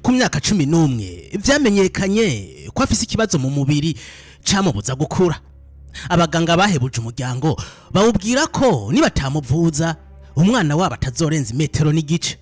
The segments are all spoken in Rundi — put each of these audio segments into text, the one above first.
Ku myaka 11 vyamenyekanye ko afise ikibazo mu mubiri camubuza gukura. Abaganga bahebuje umuryango, bawubwira ko nibatamuvuza umwana wabo atazorenza imetero n'igice.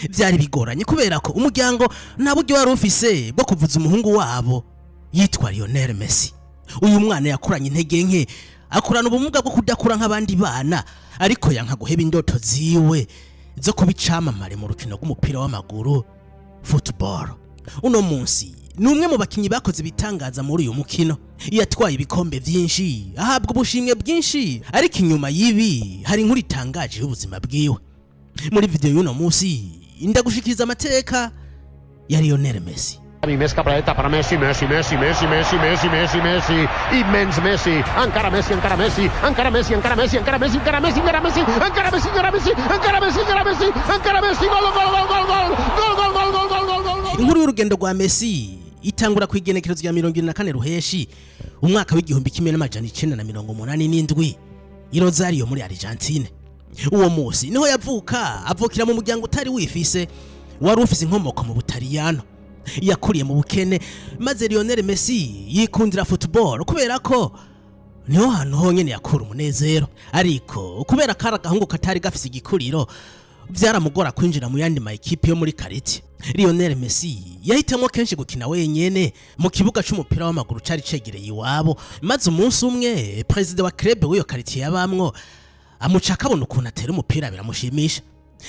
Byari bigoranye kubera ko umuryango nta buryo wari ufise bwo kuvuza umuhungu wabo yitwa Lionel Messi. Uyu mwana yakuranye intege nke, akurana ubumuga bwo kudakura nk'abandi bana, ariko yanka guheba indoto ziwe zo kuba icamamare mu rukino rw'umupira w'amaguru, football. Uno munsi ni umwe mu bakinyi bakoze ibitangaza muri uyu mukino. Yatwaye ibikombe vyinshi, ahabwa ubushimwe bwinshi, ariko inyuma y'ibi hari inkuru itangaje y'ubuzima bwiwe. Muri video y'uno munsi ndagushikiriza amateka ya Lionel Messi. Xavi més cap a la dreta per Messi, Messi, Messi, Messi, Messi, Messi, Messi, Messi, immens Messi, encara Messi, encara Messi, encara Messi, encara Messi, encara Messi, encara Messi, encara Messi, encara Messi, encara Messi, encara Messi, encara Messi, encara Messi, gol, gol, gol, gol, gol, gol, gol, gol, gol, gol, gol, gol, gol. Inkuru y'urugendo rwa Messi itangura ku igenekerezo rya 74 Ruheshi umwaka w'1987 i Rosario muri Argentine. Uwo munsi niho yavuka, avukira mu muryango utari wifise wari ufise inkomoko mu Butaliyano. Yakuriye mu bukene, maze Lionel Messi yikundira football kubera ko niho hantu honyene yakura umunezero. Ariko kubera kari agahungu katari gafise igikuriro, vyaramugora kwinjira mu yandi ma ekipe yo muri kariti. Lionel Messi yahitamwo kenshi gukina wenyene mu kibuga c'umupira w'amaguru cari cegereye iwabo, maze umunsi umwe perezida wa club w'iyo karitiye yabamwo amuca akabona ukuntu atera umupira, biramushimisha.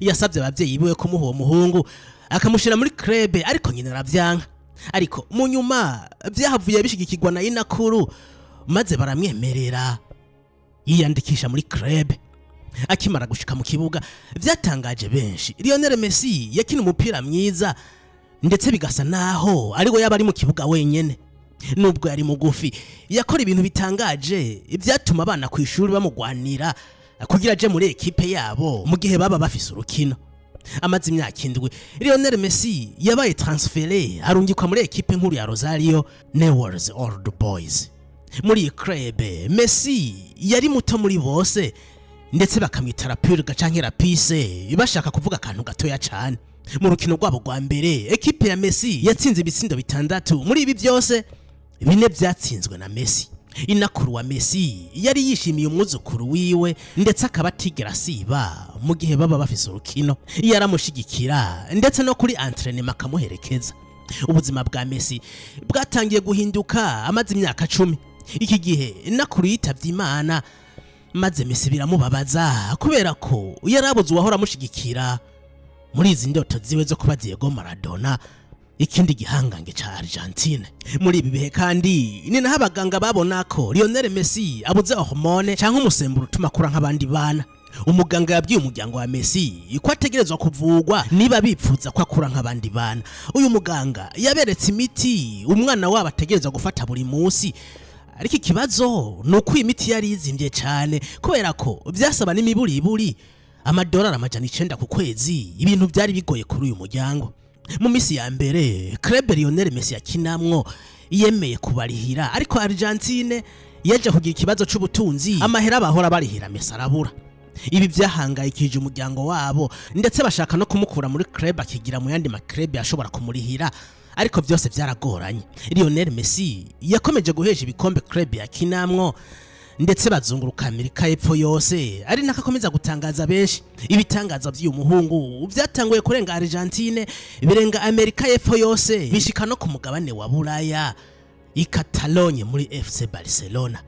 Yasabye abavyeyi biwe kumuha uwo muhungu akamushira muri club, ariko nyina aravyanka. Ariko mu nyuma vyahavuye bishigikirwa na inakuru, maze baramwemerera, yiyandikisha muri club. Akimara gushika mu kibuga vyatangaje benshi. Lionel Messi yakina umupira mwiza, ndetse bigasa naho ariwe yaba ari mu kibuga wenyene. Nubwo yari mugufi, yakora ibintu bitangaje ivyatuma abana ku ishuri bamugwanira kugira aje muri ekipe yabo mu gihe baba bafise urukino. Amaze imyaka 7, Lionel Messi yabaye transféré, arungikwa muri ekipe nkuru ya Rosario, Newell's Old Boys. Muri iyi club Messi yari muto muri bose, ndetse bakamwita La Pulga canke La Puce, bashaka kuvuga akantu gatoya cane. Mu rukino rwabo rwa mbere, ekipe ya Messi yatsinze ibitsindo bitandatu. Muri ibi byose, bine vyatsinzwe na Messi. Inakuru wa Messi yari yishimiye umwuzukuru wiwe, ndetse akaba atigera asiba mu gihe baba bafise urukino. Yaramushigikira, ndetse no kuri entraînement akamuherekeza. Ubuzima bwa Messi bwatangiye guhinduka amaze imyaka 10. Iki gihe inakuru yitavye Imana, maze Messi biramubabaza kubera ko yarabuze uwahora amushigikira muri izi ndoto ziwe zo kuba Diego Maradona, ikindi gihangange ca Argentine. Muri ibi bihe kandi ni naho abaganga babona ko Lionel Messi abuze hormone canke umusemburo utuma akura nk'abandi bana. Umuganga yabwiye umuryango wa Messi ko ategerezwa kuvugwa niba bipfuza ko akura nk'abandi bana. Uyu muganga yaberetse imiti umwana wabo ategerezwa gufata buri munsi, ariko ikibazo ni uko iyi miti yari izimvye cane, kubera ko vyasaba n'imiburiburi amadolari 900 ku kwezi. Ibintu byari bigoye kuri uyu muryango. Mu misi ya mbere club Lionel Messi yakinamwo yemeye kubarihira, ariko Argentine yaje kugira ikibazo c'ubutunzi, amahera bahora barihira Messi arabura. Ibi byahangayikije umuryango wabo, ndetse bashaka no kumukura muri club akigira mu yandi ma club yashobora kumurihira, ariko byose byaragoranye. Lionel Messi yakomeje guhesha ibikombe club yakinamwo, ndetse bazunguruka Amerika y'Epfo yose, ari nako akomeza gutangaza benshi. Ibitangaza by'uyu muhungu byatanguye kurenga Argentine, birenga Amerika y'Epfo yose, bishika no ku mugabane wa Buraya, i Catalogne muri FC Barcelona.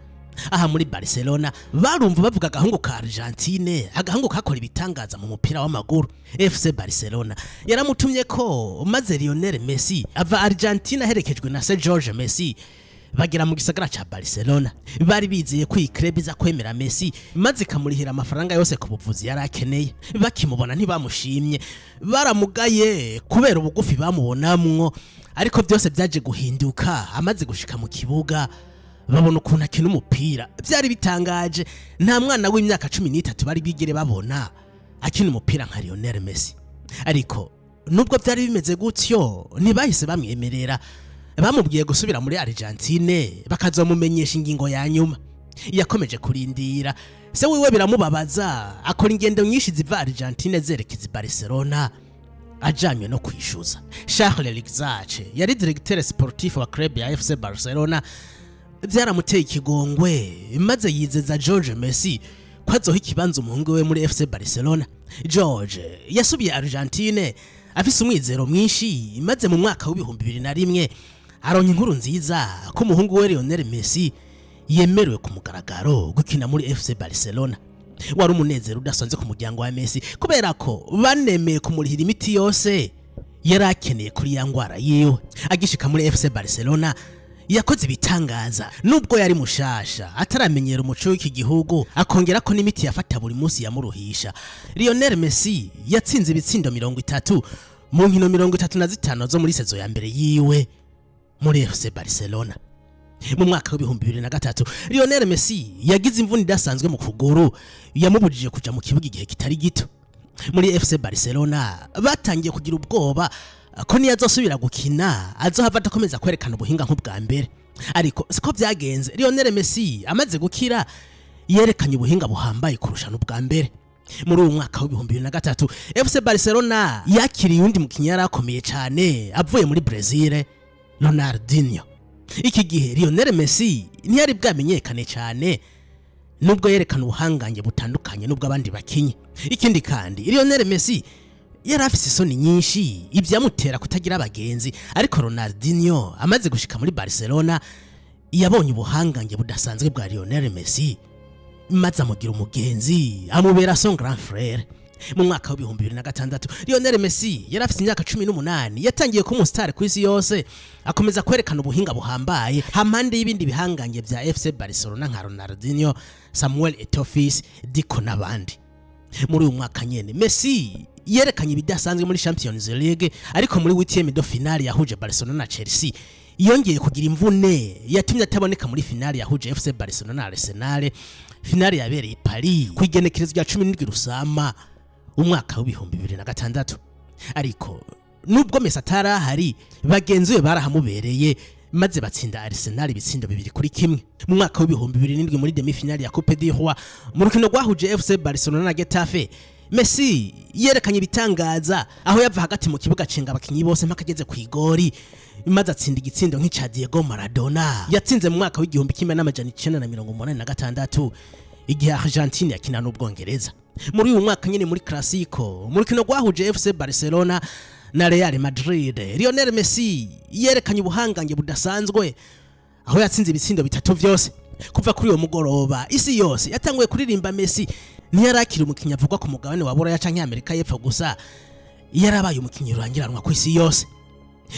Aha muri Barcelona barumva bavuga agahungu ka Argentine, agahungu kakora ibitangaza mu mupira w'amaguru. FC Barcelona yaramutumye ko, maze Lionel Messi ava Argentina aherekejwe na se George Messi, bagera mu gisagara ca Barcelona. Bari bizeye ko iyi club iza kwemera Messi maze ikamurihira amafaranga yose ku buvuzi yari akeneye. Bakimubona ntibamushimye, baramugaye kubera ubugufi bamubonamwo. Ariko byose byaje guhinduka amaze gushika mu kibuga, babona ukuntu akina umupira. Byari bitangaje, nta mwana w'imyaka 13 bari bigere babona akina umupira nka Lionel Messi. Ariko nubwo byari bimeze gutyo, ntibahise bamwemerera. Bamubwiye gusubira muri Argentine bakazomumenyesha ingingo ya nyuma. Yakomeje kurindira, se wiwe biramubabaza, akora ingendo nyinshi ziva Argentine zerekeza i Barcelona. Ajanywe no kwishyuza, Charles Rexach yari directeur sportif wa club ya FC Barcelona, byaramuteye ikigongwe maze yizeza George Messi ko azoha ikibanza umuhungu we muri FC Barcelona. George yasubiye Argentine afise umwizero mwinshi, maze mu mwaka w'2001 aronka inkuru nziza ko umuhungu we Lionel Messi yemerewe ku mugaragaro gukina muri FC Barcelona. Wari umunezero udasanzwe ku muryango wa Messi, kubera ko banemeye kumurihira imiti yose yari akeneye kuri ya ngwara yiwe. Agishika muri FC Barcelona yakoze ibitangaza, nubwo yari mushasha, ataramenyera umuco w'iki gihugu, akongera ko n'imiti yafata buri munsi yamuruhisha. Lionel Messi yatsinze ibitsindo 30 mu nkino 35 zo muri saison ya mbere yiwe muri FC Barcelona. Mu mwaka w'2003 Lionel Messi yagize imvune idasanzwe mu kuguru yamubujije kuja mu kibuga igihe kitari gito. Muri FC Barcelona batangiye kugira ubwoba ko niyo azosubira gukina azohava adakomeza kwerekana ubuhinga nk'ubwa mbere, ariko siko byagenze. Lionel Messi amaze gukira yerekanye ubuhinga buhambaye kurusha n'ubwa mbere. Muri uwo mwaka w'2003 FC Barcelona yakiriye undi mukinnyi yari akomeye cyane avuye muri Brazil, Ronaldinho. Iki gihe Lionel Messi ntiyari bwamenyekane cyane, nubwo yerekana ubuhangange butandukanye n'ubwo abandi bakinyi. Ikindi kandi, Lionel Messi yari afise isoni nyinshi, ibyamutera kutagira abagenzi, ariko Ronaldinho amaze gushika muri Barcelona yabonye ubuhangange budasanzwe bwa Lionel Messi maze amugira umugenzi, amubera son grand frère. Mu mwaka w'2006 Lionel Messi yari afite imyaka 18, yatangiye kuba umusitari ku isi yose, akomeza kwerekana ubuhinga buhambaye hampande y'ibindi bihangange bya FC Barcelona nka Ronaldinho, Samuel Eto'o Fils, Deco n'abandi. Muri uyu mwaka nyene Messi yerekanye ibidasanzwe muri Champions League, ariko muri huitième de finale yahuje Barcelona na Chelsea yongeye kugira imvune yatumye ataboneka muri finale yahuje FC Barcelona na Arsenal, finale yabereye i Paris ku igenekerezo rya 17 Rusama umwaka w'2006. Ariko nubwo Messi atari ahari, bagenzi be barahamubereye maze batsinda Arsenal ibitsindo 2-1. Mu mwaka w'2007 muri demi finale ya Coupe du Roi, mu rukino rwahuje FC Barcelona na Getafe, Messi yerekanye ibitangaza aho yava hagati mu kibuga acenga abakinyi bose mpaka ageze ku igori maze atsinda igitsindo nk'ica Diego Maradona yatsinze mu mwaka w'1986 igihe Argentine yakina n'Ubwongereza. Muri uyu mwaka nyine muri Clasico, mu rukino rwahuje FC Barcelona na Real Madrid, Lionel Messi yerekanye ubuhangange budasanzwe aho yatsinze ibitsindo bitatu vyose. Kuva kuri uwo mugoroba isi yose yatanguye kuririmba Messi. Ntiyarakira umukinnyi avugwa ku mugabane wa Buraya canke Amerika y'Epfo gusa, yarabaye umukinnyi rurangiranwa ku isi yose.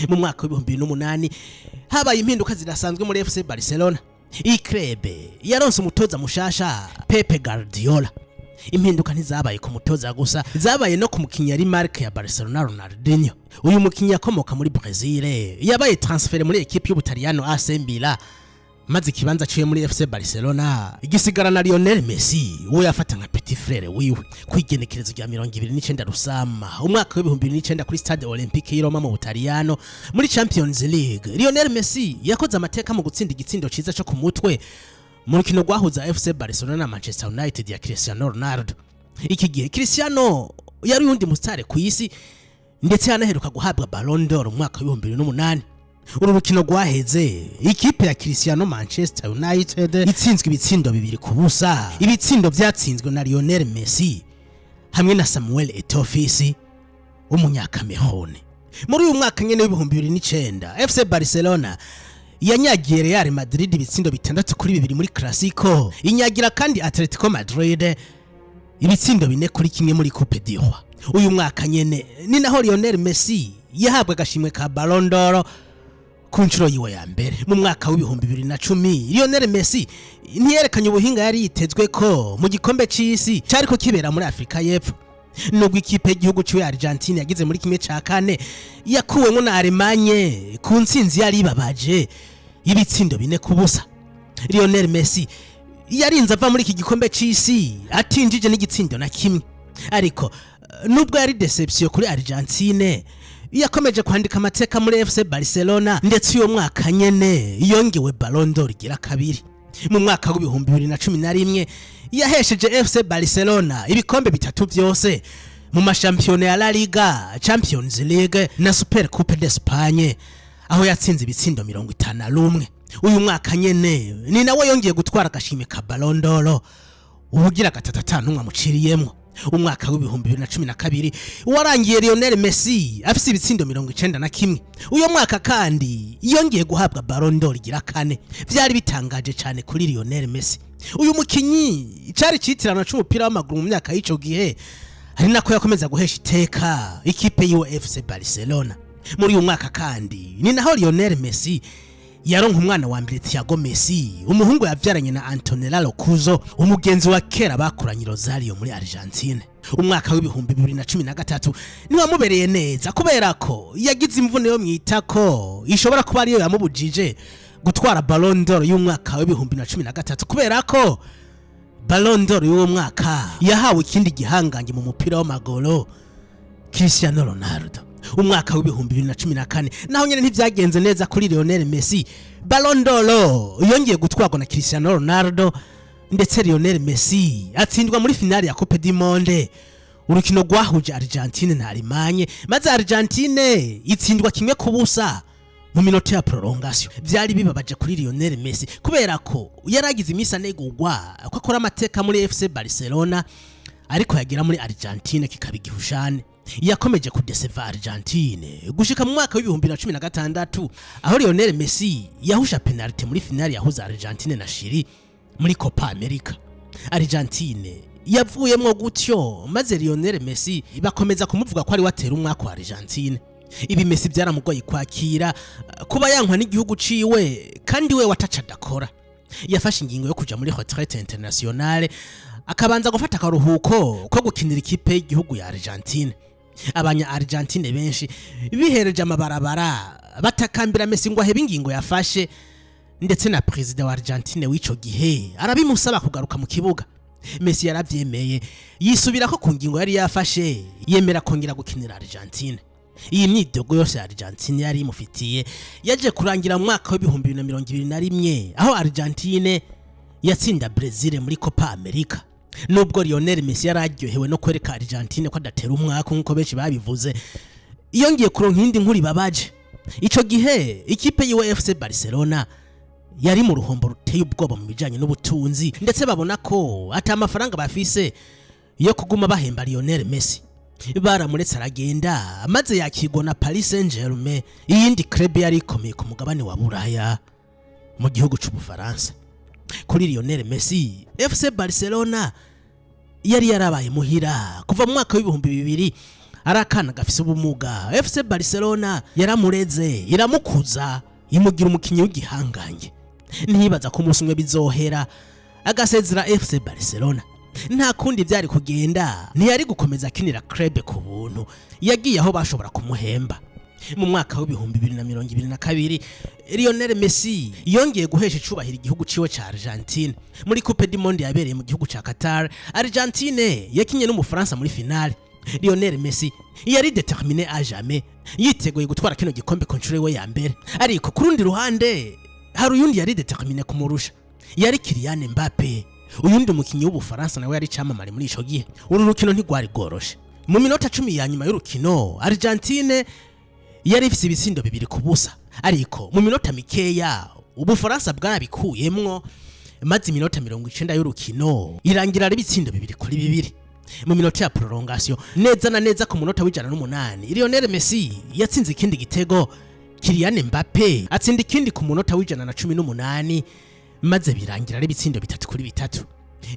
Mu mwaka w'2008 habaye impinduka zidasanzwe muri FC Barcelona. Iyi club yaronse umutoza mushasha, Pep Guardiola. Impinduka ntizabaye ku mutoza gusa, zabaye no ku mukinnyi yari marque ya Barcelona, Ronaldinho. Uyu mukinnyi yakomoka muri Brazil yabaye transfert muri ekipe y'Ubutaliyano AC Milan, maze ikibanza ciwe muri FC Barcelona gisigara na Lionel Messi, uwo yafata nka petit frère wiwe. Ku igenekerezo rya 29 Rusama umwaka w'2009 kuri Stade Olympique y'i Roma mu Butaliyano muri Champions League, Lionel Messi yakoze amateka mu gutsinda igitsindo ciza co ku mutwe mu rukino rwahuza FC Barcelona na Manchester United ya Cristiano Ronaldo. Iki gihe Cristiano yari uwundi musitari ku isi, ndetse yanaheruka guhabwa Ballon d'Or mu mwaka w'2008. Uru rukino rwaheze ikipe ya Cristiano, Manchester United, itsinzwe ibitsindo 2-0, ibitsindo byatsinzwe na Lionel Messi hamwe na Samuel Eto'o Fils w'Umunyakamerone. Muri uyu mwaka nyene w'2009 FC Barcelona yanyagiye Real Madrid ibitsindo 6-2 muri Clasico, inyagira kandi Atletico Madrid ibitsindo 4-1 muri Coupe du Roi. Uyu mwaka nyene ni naho Lionel Messi yahabwa agashimwe ka Ballon d'Or ku nshuro yiwe ya mbere. Mu mwaka w'2010 Lionel Messi ntiyerekanye ubuhinga yari yitezwe ko mu gikombe c'isi cyariko kibera muri Afrika y'Epfo. Nubwo ikipe y'igihugu ciwe Argentine yagize muri kimwe ca kane, yakuwemwo na Allemagne ku ntsinzi yari ibabaje y'ibitsindo 4-0. Lionel Messi yarinze ava muri iki gikombe c'isi atinjije n'igitsindo na kimwe, ariko nubwo yari déception kuri Argentine, yakomeje kwandika amateka muri FC Barcelona, ndetse uyo mwaka nyene yongewe Ballon d'Or igira kabiri. Mu mwaka w'2011 yahesheje FC Barcelona ibikombe bitatu byose Mu mashampiyona ya La Liga, Champions League na Super Coupe d'Espagne, aho yatsinze ibitsindo 51. Uyu mwaka nyene ni nawe yongeye gutwara agashimwe ka Ballon d'Or, ubugira gatatu atanumwe amuciriyemwo. Umwaka w'2012 warangiye Lionel Messi afise ibitsindo 91. Uyo mwaka kandi yongeye guhabwa Ballon d'Or igira kane. Vyari bitangaje cane kuri Lionel Messi. Uyu mukinyi cari citirano c'umupira w'amaguru mu myaka y'ico gihe, ari nako yakomeza guhesha iteka ikipe yiwe FC Barcelona. Muri uyu mwaka kandi ni naho Lionel Messi yaronka umwana wa mbere, Thiago Messi, umuhungu yavyaranye na Antonella Roccuzzo, umugenzi wa kera bakuranye Rosario muri Argentine. Umwaka w'2013 ntiwamubereye neza kubera ko yagize imvune yo mwitako ishobora kuba ariyo yamubujije gutwara Ballon d'Or y'umwaka w'2013, kubera ko Ballon d'Or y'uwo mwaka yahawe ikindi gihangange mu mupira w'amaguru, Cristiano Ronaldo. Umwaka w'2014 naho nyene ntivyagenze neza kuri Lionel Messi. Ballon d'Or yongeye gutwarwa na Cristiano Ronaldo, ndetse Lionel Messi atsindwa muri finale ya Coupe du Monde, urukino rwahuje Argentine na Allemagne, maze Argentine itsindwa 1-0 mu minota ya prolongation. Vyari bibabaje kuri Lionel Messi kubera ko yaragize imisi anegurwa ko akora amateka muri FC Barcelona, ariko yagera muri Argentine kikaba igihushane. Yakomeje kudeseva Argentine gushika mu mwaka w'2016, aho Lionel Messi yahusha penalty muri finale yahuza Argentine na Chili muri Copa America. Argentine yavuyemwo gutyo, maze Lionel Messi bakomeza kumuvuga ko ari watera umwaka wa Argentine. Ibi Messi byaramugoye kwakira, kuba yankwa n'igihugu ciwe kandi we wataca adakora. Yafashe ingingo yo kuja muri retraite internationale, akabanza gufata akaruhuko ko gukinira ikipe y'igihugu ya Argentine. Abanya Argentine benshi bihereje amabarabara batakambira Messi ngo ahebe ingingo yafashe, ndetse na perezida wa Argentine w'ico gihe arabimusaba kugaruka mu kibuga. Messi yaravyemeye, yisubirako ku ngingo yari yafashe, yemera kongera gukinira Argentine. Iyi myidogo yose ya Argentine yari imufitiye yaje kurangira mu mwaka w'2021, aho Argentine yatsinda Brazil muri Copa America. Nubwo Lionel Messi yari aryohewe no kwereka Argentine ko adatera umwaka nk'uko benshi babivuze, yongeye kuronka iyindi nkuru ibabaje. Ico gihe ikipe yiwe FC Barcelona yari mu ruhombo ruteye ubwoba mu bijanye n'ubutunzi, ndetse babona ko ata amafaranga bafise yo kuguma bahemba Lionel Messi. Baramuretse aragenda, maze yakirwa na Paris Saint-Germain, iyindi club yari ikomeye ku mugabane wa Buraya mu gihugu c'Ubufaransa. Kuri Lionel Messi, FC Barcelona yari yarabaye muhira kuva mu mwaka w'2000. Ari akana gafise ubumuga, FC Barcelona yaramureze, iramukuza, imugira umukinyi w'igihangange. Ntibaza ko umunsi umwe bizohera agasezera FC Barcelona. Nta kundi byari kugenda, ntiyari gukomeza akinira club ku buntu. Yagiye aho bashobora kumuhemba. Mu mwaka w'2022 Lionel Messi yongeye guhesha icubahiro igihugu ciwe ca Argentine muri Coupe du Monde yabereye mu gihugu ca Qatar. Argentine yakinye n'Umufaransa muri finale. Lionel Messi yari déterminé à jamais, yiteguye gutwara kino gikombe ku nshuro we ya mbere. Ariko ku rundi ruhande hari uyundi yari déterminé kumurusha, yari Kylian Mbappe, uyundi mukinyi w'Ubufaransa nawe yari camamare muri ico gihe. Uru rukino ntigwari rworoshe. Mu minota 10 ya nyuma y'urukino Argentine yari ifise ibitsindo 2-0, ariko mu minota mikeya Ubufaransa bwarabikuyemwo, maze iminota 90 y'urukino irangira ari ibitsindo 2-2. Mu minota ya prolongation, neza na neza ku munota w'108, Lionel Messi yatsinze ikindi gitego. Kylian Mbappe atsinda ikindi ku munota w'118, maze birangira ari ibitsindo 3-3.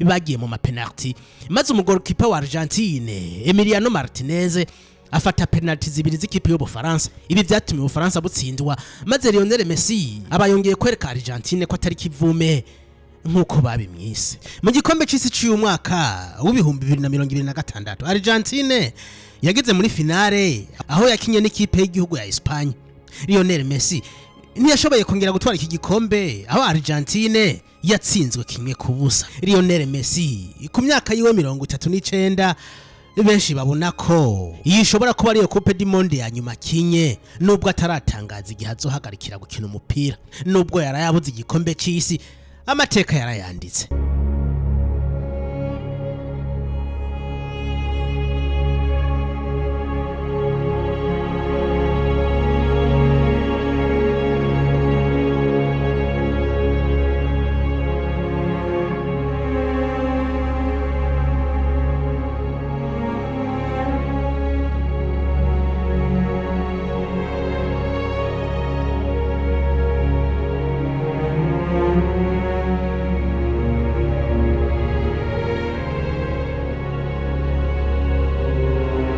Bagiye mu mapenalty, maze umugolkipa wa Argentine Emiliano Martinez afata penalty zibiri z'ikipe y'Ubufaransa. Ibi byatumye Ubufaransa butsindwa, maze Lionel Messi aba yongeye kwereka Argentine ko atari kivume nk'uko babimwise. Mu gikombe c'isi c'uyu mwaka w'2026, Argentine yageze muri finale, aho yakinye n'ikipe y'igihugu ya Espagne. Lionel Messi ntiyashoboye kongera gutwara iki gikombe, aho Argentine yatsinzwe 1-0. Lionel Messi ku myaka yiwe 39, benshi babona ko iyi ishobora kuba ariyo Coupe du Monde ya nyuma akinye, nubwo ataratangaza igihe azohagarikira gukina umupira. Nubwo yarayabuze igikombe c'isi, amateka yarayanditse.